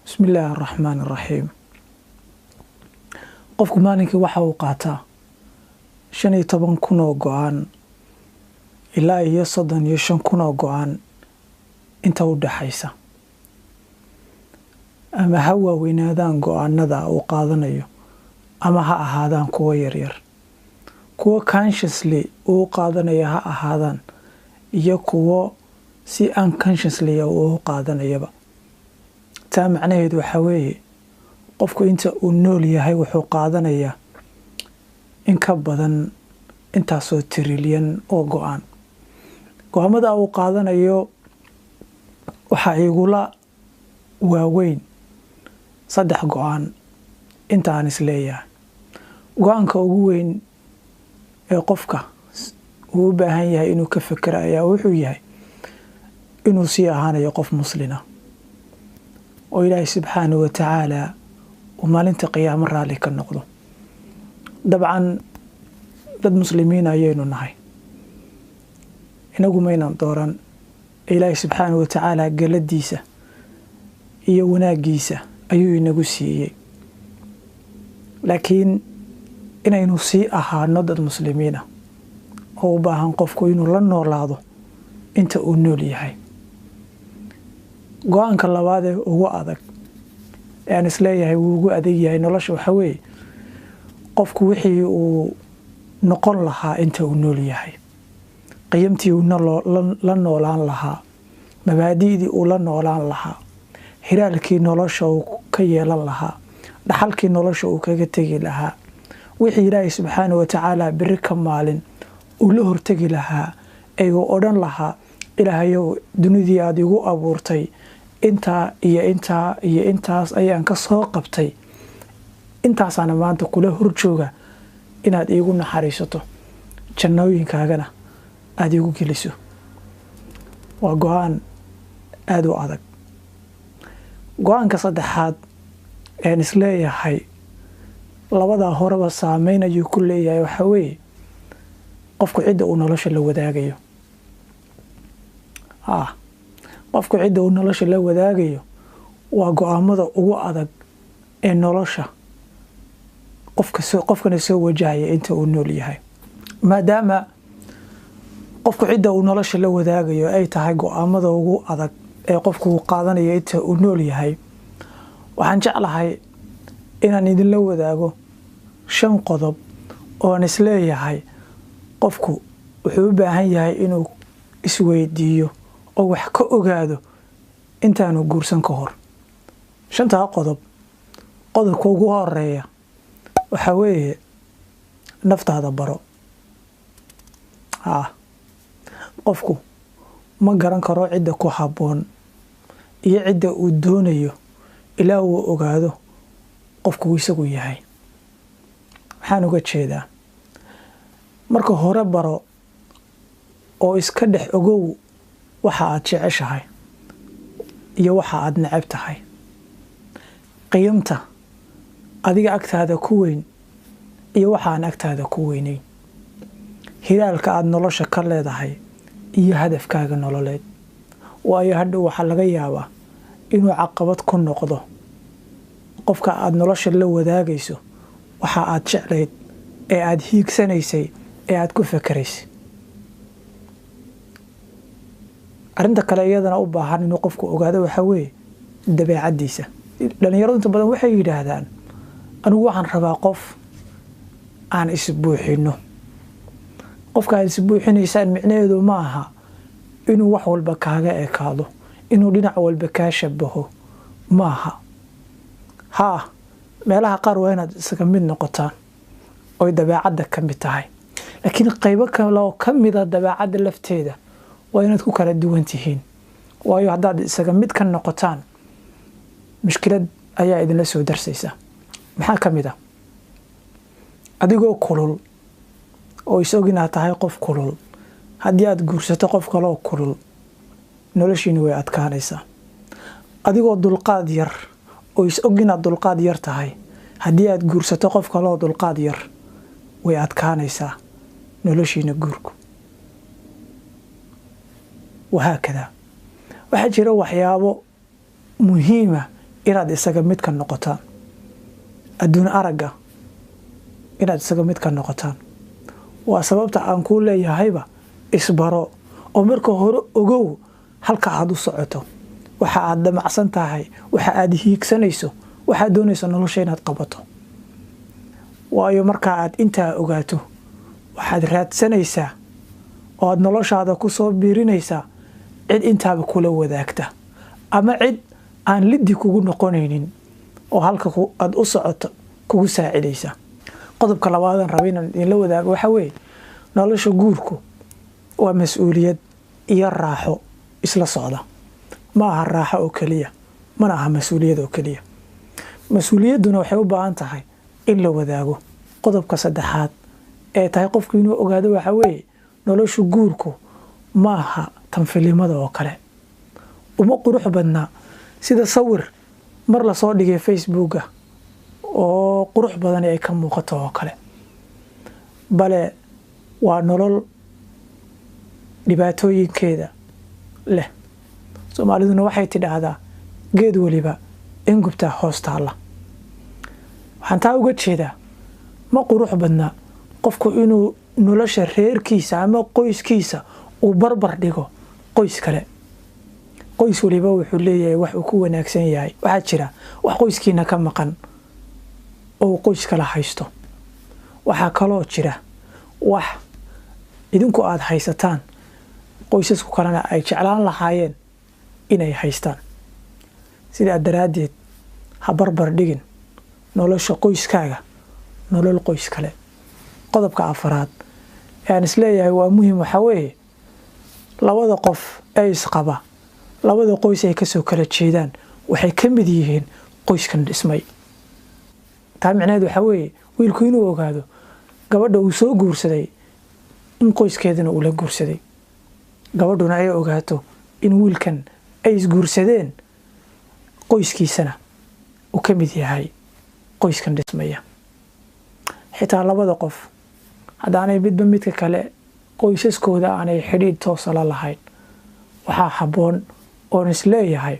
Bismi illaahi araxmaan araxiim. Qofku maalinkii waxa uu qaataa 15,000 oo go-aan ilaa iyo 35,000 oo go-aan inta u dhaxaysa, ama ha waaweynaadaan go-aanada uu qaadanayo ama ha ahaadaan kuwo yaryar, kuwo consciously uu qaadanaya ha ahaadaan iyo kuwo si unconsciously uu qaadanayaba. Taa macnaheedu waxaa weeye, qofku inta uu nool yahay wuxuu qaadanayaa in ka badan intaasoo trilyan oo go-aan. Go-aamada uu qaadanayo waxaa igula waaweyn 3 go-aan inta aan isleeyahay. Go-aanka ugu weyn ee qofka uu u baahan yahay inuu ka fekero ayaa wuxuu yahay inuu sii ahaanayo qof muslina oo Ilaahay subxaanahu wa tacaala uu maalinta qiyaamo raalli ka noqdo. Dabcan dad muslimiin ayaynu nahay, inagu maynan dooran. Ilaahay subxaanahu wa tacaala galadiisa iyo wanaagiisa ayuu inagu siiyey, laakiin inaynu sii ahaano dad muslimiina oo u baahan qofku inuu la noolaado inta uu nool yahay. Go-aanka labaad ee ugu adag ee aan isleeyahay wuu ugu adag yahay nolosha waxaa weeye qofku wixii uu noqon lahaa inta uu nool yahay, qiyamtii uu la noolaan lahaa, mabaadi'dii uu la noolaan lahaa, hiraalkii nolosha uu ka yeelan lahaa, dhaxalkii nolosha uu kaga tegi lahaa, wixii Ilaahay subxaanahu wa tacaala beri ka maalin uu la hortegi lahaa ee uu odhan lahaa, Ilaahayow, dunidii aada igu abuurtay intaa iyo intaa iyo intaas ayaan ka soo qabtay, intaasaana maanta kula horjooga inaad iigu naxariisato, jannooyinkaagana aada iigu geliso. Waa go-aan aada u adag. Go-aanka saddexaad een isleeyahay labadaa horeba saameyn ayuu ku leeyahay waxaa weeye qofku cidda uu nolosha la wadaagayo. Qofku cidda uu nolosha la wadaagayo waa go-aamada ugu adag ee nolosha qofkana soo wajahaya inta uu nool yahay, maadaama qofku cidda uu nolosha la wadaagayo ay tahay go-aamada ugu adag ee qofku uu qaadanayo inta uu nool yahay. Waxaan jeclahay inaan idinla wadaago 5 qodob oo aan isleeyahay qofku wuxuu u baahan yahay inuu isweydiiyo oo wax ka ogaado intaanu guursan ka hor. 5taa qodob, qodobka ugu horeeya waxaa weeye naftaada baro. Qofku ma garan karo cidda ku habboon iyo cidda uu doonayo ilaa uu ogaado qofku isagu yahay. Waxaan uga jeedaa, marka hore baro oo iska dhex ogow waxa aad jeceshahay iyo waxa aad neceb tahay, qiyamta adiga agtaada ku weyn iyo waxa aan agtaada ku weyneyn, hiraalka aad nolosha ka leedahay iyo hadafkaaga nololeed. Waayo hadhow waxaa laga yaabaa inuu caqabad ku noqdo qofka aad nolosha la wadaagayso waxa aad jeclayd ee aad hiigsanaysay ee aad ku fakeraysay. Arrinta kale iyadana u baahan inuu qofku ogaado waxaa weeye dabeecaddiisa. Dhalinyaradu inta badan waxay yidhaahdaan, anigu waxaan rabaa qof aan isbuuxino. Qofka aad isbuuxinaysaan micnaheedu ma aha inuu wax walba kaaga ekaado, inuu dhinac walba kaa shabaho, ma aha. Haa, meelaha qaar waa inaad isaga mid noqotaan oy dabeecadda ka mid tahay, laakiin qaybo kale oo ka mida dabeecadda lafteeda waa inaad ku kala duwan tihiin. Waayo haddaad isaga mid ka noqotaan mushkilad ayaa idinla soo darsaysa. Maxaa ka mid ah? Adigoo kulul oo is-og inaad tahay qof kulul, haddii aad guursato qof kaleoo kulul, noloshiina way adkaanaysaa. Adigoo dulqaad yar oo is-og inaad dulqaad yar tahay, haddii aad guursato qof kaleoo dulqaad yar, way adkaanaysaa noloshiina guurku. Wahaakadaa waxaa jira waxyaabo muhiima inaad isaga mid ka noqotaan, adduun aragga inaad isaga mid ka noqotaan. Waa sababta aan kuu leeyahayba isbaro oo marka hore ogow halka aad u socoto, waxa aad damacsan tahay, waxa aad hiigsanayso, waxaad doonayso nolosha inaad qabato. Waayo marka aad intaa ogaato waxaad raadsanaysaa oo aad noloshaada ku soo biirinaysaa cid intaaba kula wadaagta ama cid aan liddi kugu noqonaynin oo halka aad u socoto kugu saacidaysa. Qodobka labaadan raba inaan idinla wadaago waxa weeye nolosha guurku waa mas-uuliyad iyo raaxo isla socda. Ma aha raaxo oo keliya, mana aha mas-uuliyad oo keliya. Mas-uuliyadduna waxay u baahan tahay in la wadaago. Qodobka saddexaad ee tahay qofku inuu ogaado waxa weeye nolosha guurku ma aha tan filimada oo kale. Uma qurux badna sida sawir mar lasoo dhigay Facebooka oo qurux badan ay ka muuqato oo kale, bale waa nolol dhibaatooyinkeeda leh. Soomaaliduna waxay tidhaahdaa geed weliba in gubtaa hoos taalla. Waxaan taa uga jeedaa ma qurux badna qofku inuu nolosha reerkiisa ama qoyskiisa uu barbar dhigo qoys kale. Qoys weliba wuxuu leeyahay wax uu ku wanaagsan yahay. Waxaa jira wax qoyskiina ka maqan oo qoys kale haysto. Waxaa kaloo jira wax idinku aad haysataan qoysasku kalena ay jeclaan lahaayeen inay haystaan. Sidaa daraaddeed ha barbar dhigin nolosha qoyskaaga nolol qoys kale. Qodobka afaraad ee aan isleeyahay waa muhiim waxaa weeye labada qof ee isqaba, labada qoys ay kasoo kala jeedaan waxay ka mid yihiin qoyskan dhismay. Taa micnaheed waxaa weeye wiilku inuu ogaado gabadha uu soo guursaday in qoyskeedana uu la guursaday, gabadhuna ay ogaato in wiilkan ay isguursadeen qoyskiisana uu ka mid yahay qoyskan dhismaya. Xitaa labada qof haddaanay midba midka kale qoysaskooda aanay xidhiidh toosa la lahayn, waxaa habboon oon isleeyahay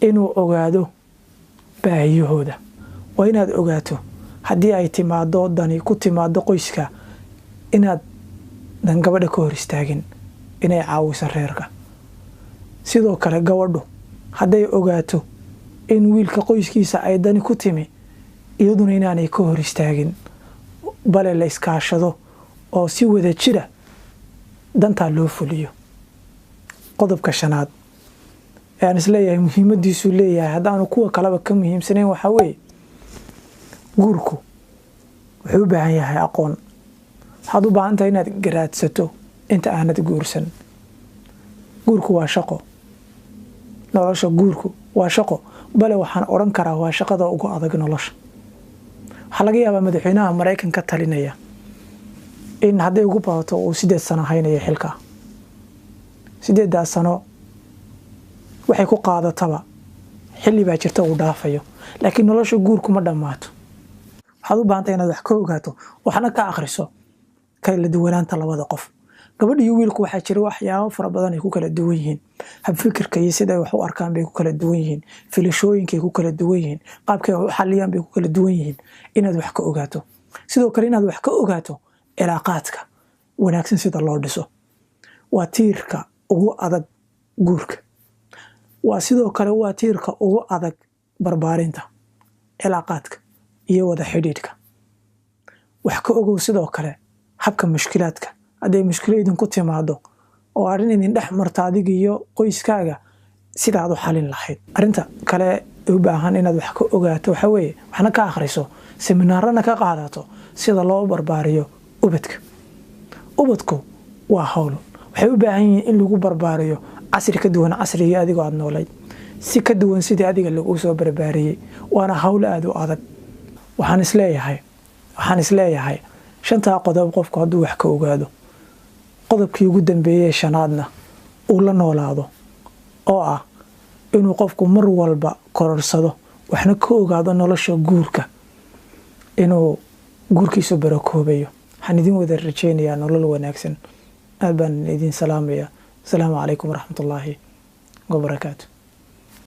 inuu ogaado baahiyahooda. Waa inaad ogaato haddii ay timaado dani ku timaado qoyska inaad dan gabadha ka hor istaagin inay caawiso reerka. Sidoo kale gabadhu hadday ogaato in wiilka qoyskiisa ay dani ku timi, iyaduna inaanay ka hor istaagin, bale la iskaashado oo si wada jira dantaa loo fuliyo. Qodobka shanaad ee aan isleeyahay muhiimadiisuu leeyahay haddaanu kuwa kaleba ka muhiimsanayn waxaa weeye guurku wuxuu u baahan yahay aqoon. Waxaad u baahan tahay inaad garaadsato inta aanad guursan. Guurku waa shaqo. Nolosha guurku waa shaqo, bale waxaan odhan karaa waa shaqada ugu adag nolosha. Waxaa laga yaabaa madaxweynaha Maraykanka talinaya in hadday ugu badato uu 8 sano haynayo xilka. 8 sano waxay ku qaadataba xilli baa jirta uu dhaafayo, laakiin nolosha guurku ma dhammaato. Waxaad u baahan tahay inaad wax ka ogaato, waxna ka akhriso kala duwanaanta labada qof. Gabadha iyo wiilku waxaa jira waxyaabo fara badan ay ku kala duwan yihiin. Habfikirka iyo sida ay wax u arkaan bay ku kala duwan yihiin, filashooyinkay ku kala duwan yihiin, qaabkay wax u xalliyaan bay ku kala duwan yihiin. Inaad wax ka ogaato. Sidoo kale inaad wax ka ogaato cilaaqaadka wanaagsan sida loo dhiso. Waa tiirka ugu adag guurka. Waa sidoo kale waa tiirka ugu adag barbaarinta, cilaaqaadka iyo wada xidhiidhka. Wax ka ogow sidoo kale habka mushkilaadka. Hadday mushkilo idinku timaado oo arrin idin dhex marto adiga iyo qoyskaaga, sidaad u xalin lahayd. Arrinta kale u baahan inaad wax ka ogaato waxa weeye waxna ka akhriso, seminaarana ka qaadato sida loo barbaariyo ubadka. Ubadku waa hawl. Waxay u baahan yihiin in lagu barbaariyo casri ka duwan casrigii adigoo aad noolayd, si ka duwan sidii adiga lagu soo barbaariyey. Waana hawl aad u adag. Waxaan isleeyahay 5 qodob qofku hadduu wax ka ogaado, qodobkii ugu dambeeyay shanaadna uu la noolaado, oo ah inuu qofku mar walba kororsado waxna ka ogaado nolosha guurka, inuu guurkiisu barakoobayo. Waxaan idin wada rajeynayaa nolol wanaagsan. Aad baan idin salaamayaa. Asalaamu calaykum waraxmatullaahi wabarakaatu.